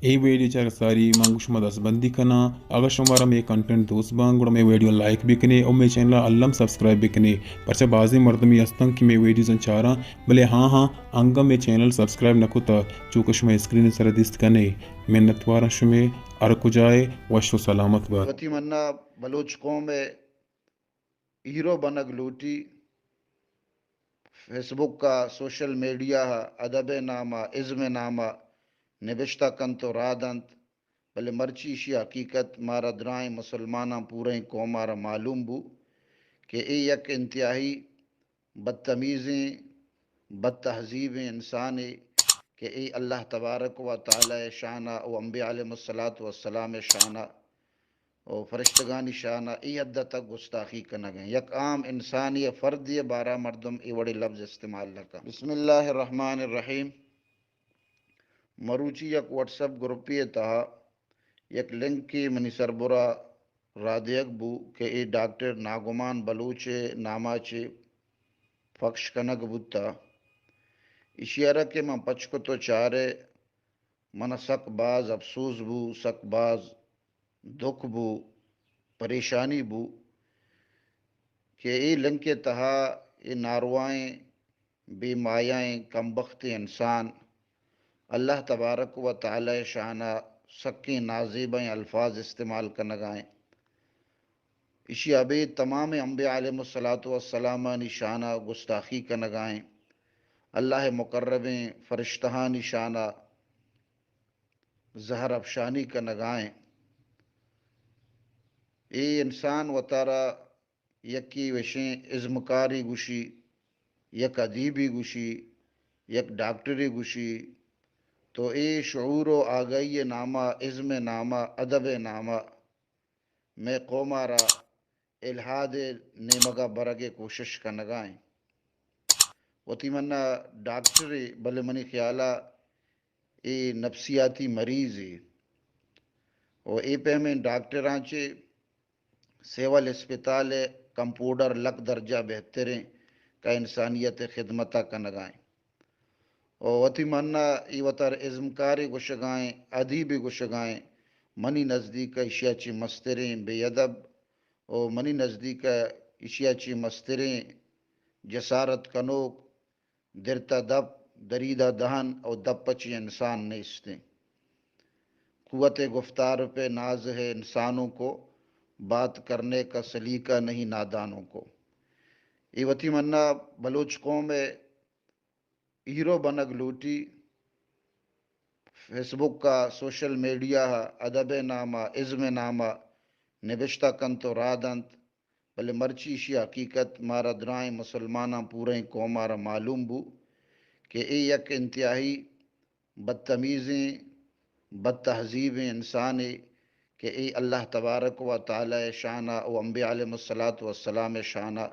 اے ویڈیو چارگ ساری من گوں شما دست بندی کناں۔ اگر شمارا مئے کنٹینٹ دوست باں، گڑا مئے ویڈیو لائک بکنے اور مئے چینل الم سبسکرائب بکنے۔ پرچہ بازیں مردمی ہستن کہ مئے ویڈیوزاں چاراں، بلے ہاں ہاں، انگا مئے چینل سبسکرائب نہ کتا، چوکہ شما اسکرین سر دیست کنے۔ منتواراں شمئے، ہر کجائے وش و سلامت بات۔ وتی منا بلوچ قوم ء ہیرو بنگ لوٹی، فیس بک ء، سوشل میڈیا ء، ادب ء نام ء، ازم ء نام ء نبشتہ کنت و راہ دنت، بلے مرچی ایشی حقیقت مارا درائیں مسلماناں پورئیں قوم ء را معلوم بو کہ اے یک انتہائی بدتمیزیں، بدتہذیبیں انسانے کہ اے اللہ تبارک و تعالی ء شان ء و انبیاء علیہم الصلوۃ والسلام ء شان ء و فرشتگانی شان ء اے حد ء تک گستاخی کنگ ء انت۔ یک عام انسانے ء، فردے ء بارہ ء مردم اے وڑیں لبز استعمال نہ کن۔ بسم اللہ الرحمن الرحیم۔ مروچی یک واٹس ایپ گروپے ء تہا یک لنکے منی سربرا را دیگ بو کہ اے ڈاکٹر ناگمان بلوچ ء ناما چہ پکش کنگ بوتا۔ ایشی ء را کہ من پچ کت و چارے، من ء سک باز افسوس بو، سک باز دکھ بو، پریشانی بو کہ اے لنک ء تہا اے ناروائیں، بے مایائیں، کمبختیں انسان اللہ تبارک و تعالی ء شان ء سکیں نازیبائیں الفاظ استعمال کنگائیں۔ ایشی ء ابید تمامیں انبیاء علیہم الصلوۃ والسلامانی شان ء گستاخی کنگائیں۔ اللہ ء مقربیں فرشتہانی شان ء زہر افشانی کنگائیں۔ اے انسان وتارا یکے وشیں ازمکارے گوشی، یک ادیبے گوشی، یک ڈاکٹرے گوشی، تو اے شعور و آگاہی ء نام ء، ازم ء نام ء، ادب ء نام ء مئے قوم ء را الحاد ء نیمگ ء برگ ء کوشش کنگ ء انت۔ وتی من ء ڈاکٹرے، بلے منی خیال ء اے نفسیاتی مریضے۔ و اے پیمیں ڈاکٹراں چہ سول اسپتال ء کمپاؤڈر لک درجہ بہتریں کہ انسانیت ء خدمت ء کنگ ء انت۔ و وتی من ء اے وتارا ازمکارے گوشگ ء انت، ادیبے گوشگ ء انت، منی نزدیک ء ایشی ء چہ مستریں بے ادب و منی نزدیک ء ایشی ء چہ مستریں جسارت کنوک، درتا دپ، دریدا دہن و دپ چی انسان نیستیں۔ قوت گفتار پہ ناز ہے انسانوں کو، بات کرنے کا سلیقہ نہیں نادانوں کو۔ اے وتی منا بلوچ قوم ء ہیرو بنگ لوٹی، فیس بک ء، سوشل میڈیا ء، ادب ء نام ء، ازم ء نام ء نبشتہ کنت و راہ دنت، بلے مرچی ایشی حقیقت مارا درائیں مسلماناں پورئیں قوم ء را معلوم بو کہ اے یک انتہائی بدتمیزیں، بدتہذیبیں انسانے کہ اے اللہ تبارک و تعالی ء شان ء و انبیاء علیہم الصلوۃ والسلام ء شان ء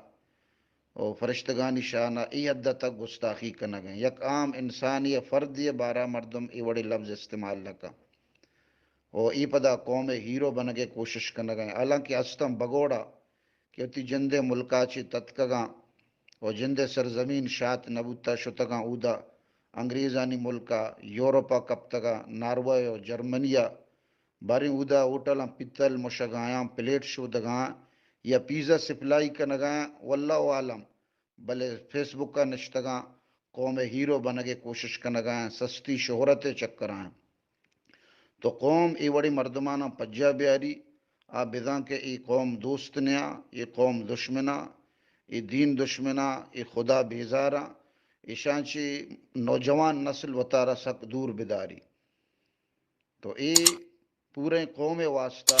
و فرشتگانی شان ء اے حد ء تک گستاخی کنگ ء انت۔ یک عام انسانے ء، فردے ء بارہ ء مردم اے وڑیں لبز استعمال نہ کن و اے پدا قوم ء ہیرو بنگ ء کوشش کنگ ء انت۔ حالانکہ استاں بگوڑا کہ وتی جند ء ملک ء چہ تتکگاں و جند ء سرزمین شات نہ بوتا، شتگاں اودا انگریزانی ملک ء، یورپ ء کپتگاں، ناروے و جرمنی ء، باریں اودا ہوٹلاں پیتل مشگایاں، پلیٹ شودگاں یا پیزا سپلائی کنگایاں، واللہ عالم، بلے فیس بک ء نشتگاں، قوم ء ہیرو بنگ ء کوشش کنگایاں، سستی شہرت ء چکرایاں۔ تو قوم اے وڑیں مردماناں پجا بیاری، آ بزاں کہ اے قوم دوست نیا، اے قوم دشمنا، اے دین دشمنا، اے خدا بیزارا، ایشاں چہ نوجوان نسل وتارا سک دور بداری۔ تو اے پوریں قوم ء واسطہ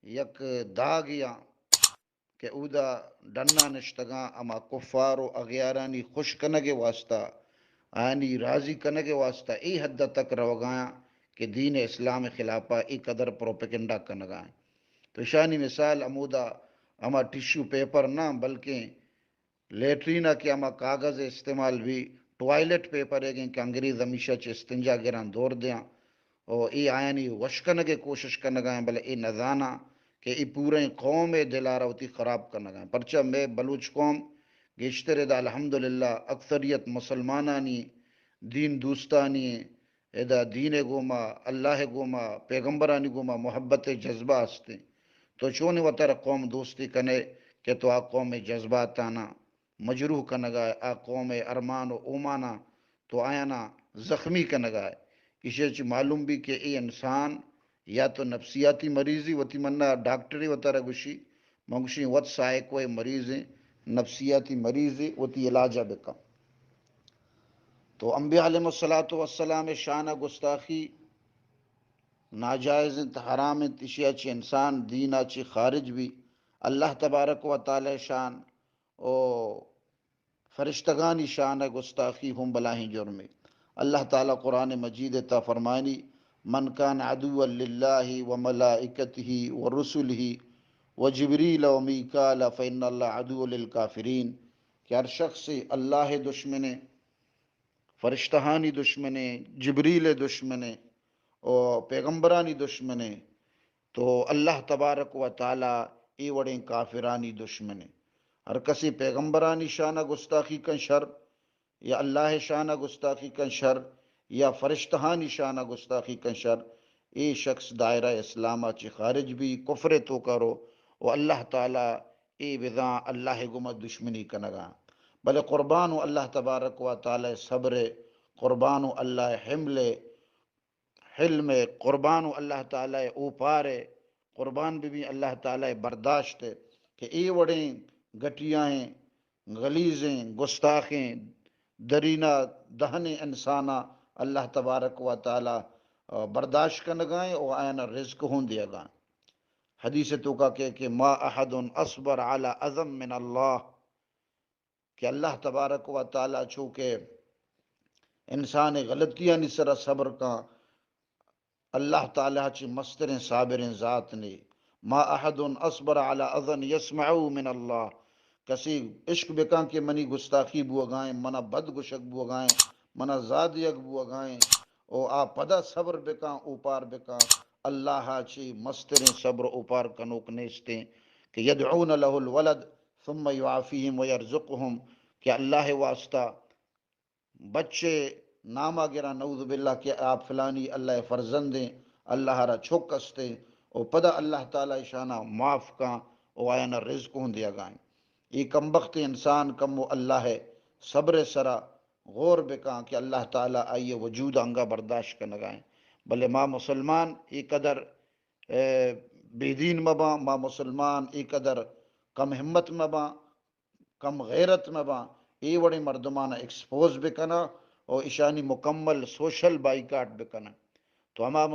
یک داگے آں کہ اودا ڈنا نشتگاں، ہما کفار و اغیارانی خوش کنگ ء واسطہ، آیانی راضی کنگ ء واسطہ اے حد ء تک روگایاں کہ دین اسلام ء خلاف ء اے قدر پروپیگنڈا کنگا انت۔ تو اشانی مثال ہمودا ہما ٹشو پیپر نہ بلکیں لیٹرین ء کہ ہما کاغذ استعمال بی، ٹوائلٹ پیپر ایگیں کہ انگریز ہمیشہ چہ استنجا گراں دور دیاں و اے آیانی وش کنگ ء کوشش کنگا ہیں، بلے اے نزاناں کہ اے پوریں قوم ء دل ء را وتی خراب کنگا ہیں۔ پرچا مئے بلوچ قوم گیشتر ادا الحمدللہ اکثریت مسلمانانی، دین دوستانی، ادا دین ءِ گوما، اللہ ءِ گوما، پیغمبرانی گوما محبت ءِ جذبہ است انت، تو چون وتارا قوم دوستی کنے کہ تو آ قوم ءِ جذباتانا مجروح کنگا ئے، آ قوم ءِ ارمان و اومانا تو آیانا زخمی کنگا ئے۔ ایشی چی معلوم بی کہ اے انسان یا تو نفسیاتی مریضی، وتی منا ڈاکٹرے وتارا گوشی، من گوشی وت سائیکو ءِ مریض ایں، نفسیاتی مریض ایں، وتی علاجا بکن۔ تو انبیاء علیہ الصلوۃ والسلام ءِ شان ءَ گستاخی ناجائز انت، حرام انت، اشیا چی انسان دین ءَ چی خارج بی۔ اللہ تبارک و تعالی شان و فرشتگانی شان ءَ گستاخی ہم بلاہیں جرمے۔ اللہ تعالی قرآن مجید ءِ تہا فرمانی، من کان عدوا للہ و ملائکتہ و رسلہ و جبریل و میکال فإن اللہ عدو للکافرین، کہ ہر شخص اللہ ءِ دشمن ایں، فرشتہانی دشمن ایں، جبریل ءِ دشمن ایں، و پیغمبرانی دشمن ایں، تو اللہ تبارک و تعالی اے وڑیں کافرانی دشمن ایں۔ ہر کسے پیغمبرانی شان ءَ گستاخی کن شر، یا اللہ ءِ شان ءَ گستاخی کن شر، یا فرشتہانی شان ءَ گستاخی کن شر، اے شخص دائرہ اسلام ءَ چی خارج بی، کفر ءِ توکا رو، و اللہ تعالی اے بزاں اللہ ءِ گوما دشمنی کنگا۔ بلے قربان و اللہ تبارک و تعالی ءِ صبر ءِ، قربان و اللہ ءِ حمل ءِ، حلم ءِ، قربان و اللہ تعالی ءِ اوپار ءِ، قربان بہ بی اللہ تعالی ءِ برداشت ءِ کہ اے وڑیں گٹیائیں، غلیظیں، گستاخیں، درینہ دہنیں انسانا اللہ تبارک و تعالی، آ، برداشت کنگا ایں و آیانا رزق ہوں دیگا ایں۔ حدیث ءِ توکا کہ، کہ ما احد اصبر علی اذی من اللہ، کہ اللہ تبارک و تعالی چو کہ انسان ءِ غلطیانی سرا صبر کن، اللہ تعالی چی مستریں صابریں ذات نے۔ ما احد اصبر علی اذی یسمعہ من اللہ، کسے اشک بکن کہ منی گستاخی بوگا ایں، منا بد گشگ بوگا ایں، منا زاہ دیگ بوگا ایں، او آ پدا صبر بکن، اوپار بکن، اللہ چی مستریں صبر اوپار کنوک نیستیں۔ کہ یدعون لہ الولد ثم یعافیہم ویرزقہم، کہ اللہ واسطہ بچے ناما گراں، نعوذ باللہ، کہ آ فلانی اللہ فرزند ایں، اللہ را چک استیں، او پدا اللہ تعالی اشانا معاف کاں او آیانا رزق ہوں دیگا ایں۔ اے کمبخت انسان کمو اللہ صبر سرا غور بکاں کہ اللہ تعالی آئی وجود انگا برداشت کنگا ایں۔ بلے ما مسلمان اے قدر، اے، بے دین مباں، ما مسلمان اے قدر کم ہمت مباں، کم غیرت مباں، اے وڑیں مردمانا ایکسپوز بکناں او اشانی مکمل سوشل بائیکاٹ بکناں۔ تو ہما